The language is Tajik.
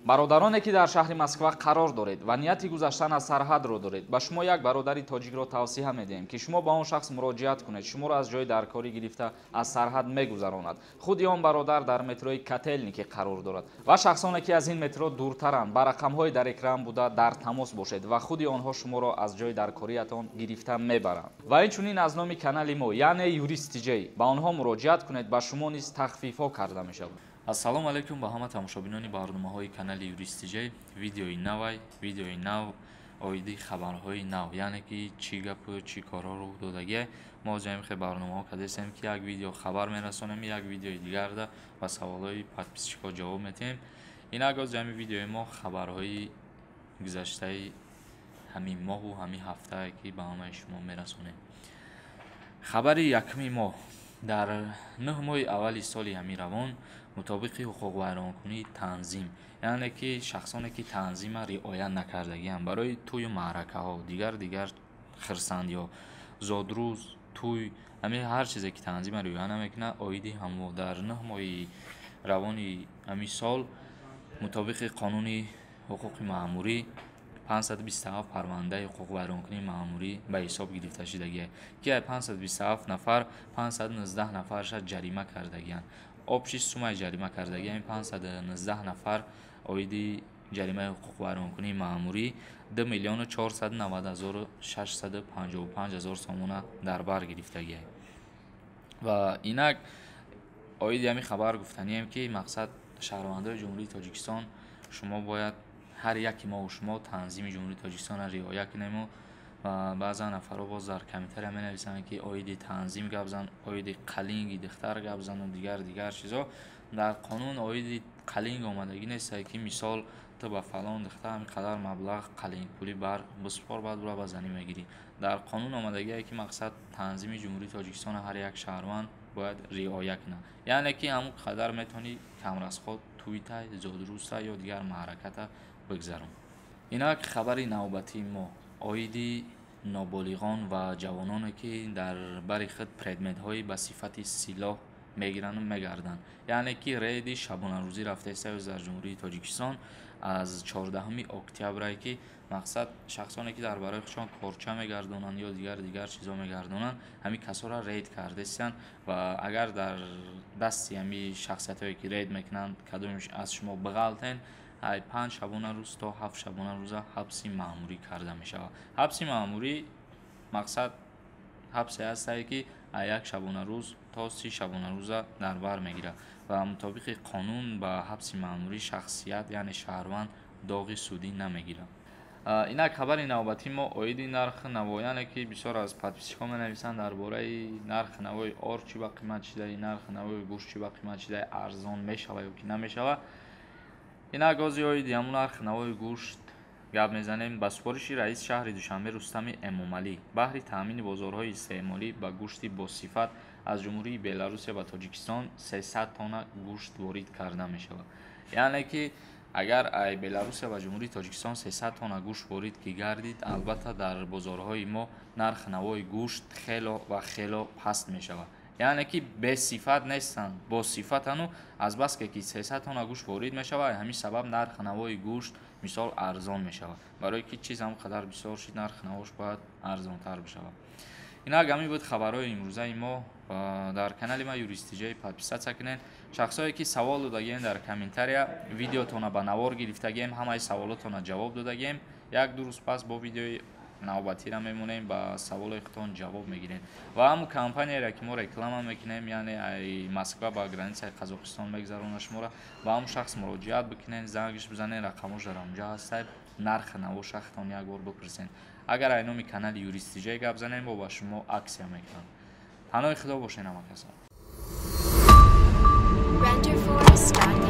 Бародароне, ки дар шаҳри Москва қарор доред ва нияти гузаштан аз сарҳадро доред, ба шумо як бародари тоҷикро тавсия медиҳем, ки шумо ба он шахс муроҷиат кунед. Шуморо аз ҷои даркорӣ гирифта, аз сарҳад мегузаронад. Худи он бародар дар метрои Котелники қарор дорад ва шахсоне, ки аз ин метро дуртаранд, ба рақамҳои дар экран буда дар тамос бошед ва худи онҳо шуморо аз ҷои даркориятон гирифта мебаранд. Ва инчунин аз номи канали мо, яъне Юрист Тиҷей, ба онҳо муроҷиат кунед, ба шумо низ тахфифҳо карда мешавад. Ассалому алайкум ба ҳама тамошобинони барномаҳои канали Юрист Тиҷей. Видеои навай, видеои нав оиди хабарҳои нав, яъне ки чӣ гапу чӣ корҳо рух додагия. Мо ҷамъи хе барномаҳо кардастем, ки як видео хабар мерасонем, як видеои дигарда ба саволҳои подписчикҳо ҷавоб медиҳем. Инак, оз ҷамъи видеои мо хабарҳои гузаштаи ҳамин моҳу ҳамин ҳафтае, ки ба ҳамаи шумо мерасонем. Хабари якуми мо: дар 9 моҳи аввали соли ҳамин равон мутобиқи ҳуқуқвайронкунии танзим, яъне ки шахсоне, ки танзима риоя накардагианд барои тӯю маъракаҳо, дигар дигар хирсандиҳо, зодрӯз, тӯй, ҳамин ҳар чизе ки танзима риоя намекунад, оиди ҳамо дар 9 моҳи равони ҳамин сол мутобиқи қонуни ҳуқуқи маъмурӣ 527 парвандаи ҳуқуқвайронкунии маъмурӣ ба ҳисоб гирифта шудагия, ки аз 527 нафар 519 нафарша ҷарима кардагианд. Общий суммаи ҷарима кардагия ин 519 нафар оиди ҷаримаи ҳуқуқвайронкунии маъмурӣ 2 миллиону 490 655 ҳазор сомона дар бар гирифтагия. Ва инак, оиди ҳамин хабар гуфтанием, ки мақсад, шаҳрвандои Ҷумҳурии Тоҷикистон, шумо бояд ҳар яки мову шумо танзими Ҷумҳурии Тоҷикистонро риоя кунему. Ва баъзан нафарҳо боз дар комментария менависанд, ки оиди танзим гап зан, оиди қалинги духтар гап зану дигар дигар чизо. Дар қонун оиди қалинг омадагӣ нестае, ки мисол ту ба фалон духтар ҳамин қадар маблағ қалингпулӣ бар бисупор, баъд бура ба занӣ мегирӣ. Дар қонун омадагие, ки мақсад, танзими Ҷумҳурии Тоҷикистонро ҳар як шаҳрванд бояд риоя кунад, яъне ки ҳамон қадар метавонӣ камрасход тӯйта, зодрӯзта ё дигар маъраката бигзарон. Инак, хабари навбатии мо оиди ноболиғон ва ҷавононе, ки дар бари худ предметҳои ба сифати силоҳ мегиранду мегарданд, яъне ки рейди шабонарӯзӣ рафтааст дар Ҷумҳурии Тоҷикистон аз 14 октябрае, ки мақсад, шахсоне, ки дар барои худшон корча мегардонанд ё дигар дигар чизҳо мегардонанд, ҳамин касоро рейд кардастанд. Ва агар дар дасти ҳамин шахсиятҳое, ки рейд мекунанд, кадомеш аз шумо биғалтен, ай 5 шабона рӯз то 7 шабона рӯза ҳабси маъмурӣ карда мешавад. Ҳабси маъмурӣ мақсад ҳабсе ҳастае, ки аз як шабонарӯз то 30 шабонарӯза дар бар мегирад ва мутобиқи қонун ба ҳабси маъмурӣ шахсият, яъне шаҳрванд, доғи судӣ намегирад. Инак, хабари навбатии мо оиди нархи наво, яъне ки бисёр аз подписчикҳо менависанд дар бораи нархи навои ор чӣ ба қимат шидаи, нархи навои гӯшт чӣ ба қимат шидаи, арзон мешава ё ки намешава. Инак, ози оиди ҳамун нархи навои гӯшт гап мезанем. Ба супориши раиси шаҳри Душанбе Рустами Эмомалӣ баҳри таъмини бозорҳои истеъмолӣ ба гӯшти босифат аз Ҷумҳурии Беларусия ба Тоҷикистон 300 тонна гӯшт ворид карда мешавад. Яъне ки агар ай Беларусия ба Ҷумҳурии Тоҷикистон 300 тонна гӯшт ворид ки гардид, албатта, дар бозорҳои мо нархи навои гӯшт хело ва хело паст мешавад. Яъне ки бесифат нестанд, босифатану азбаске ки 300 тонна гӯшт ворид мешавад, ҳамин сабаб нархи навои гӯшт мисол арзон мешавад. Барои ки чиз ҳам қадар бисёр шид, нархи навош бояд арзонтар бишавад. Инак, ҳамин буд хабарҳои имрӯзаи мо. Дар канали ма Юрист Тиҷай подписаться кунед. Шахсое, ки савол додагием дар комментария, видеотона ба навор гирифтагием, ҳамаи саволотона ҷавоб додагием. Як ду рӯз пас бо видеои навбатиро мемонем, ба саволои худтон ҷавоб мегирем. Ва ҳамун компанияеро, ки мо реклама мекунем, яъне ай Москва ба границаи Қазоқистон мегзарона шуморо, ба ҳамун шахс муроҷиат бикунед, зангиш бизанед, рақамош дар ҳамунҷа ҳастад, нархи навоша худтон як бор бипурсед. Агар ай номи канали Юрист Тиҷай гап занем, бо ба шумо акция мекунам. Паноҳи Худо бошед, ҳама касон. Renderforest.ai.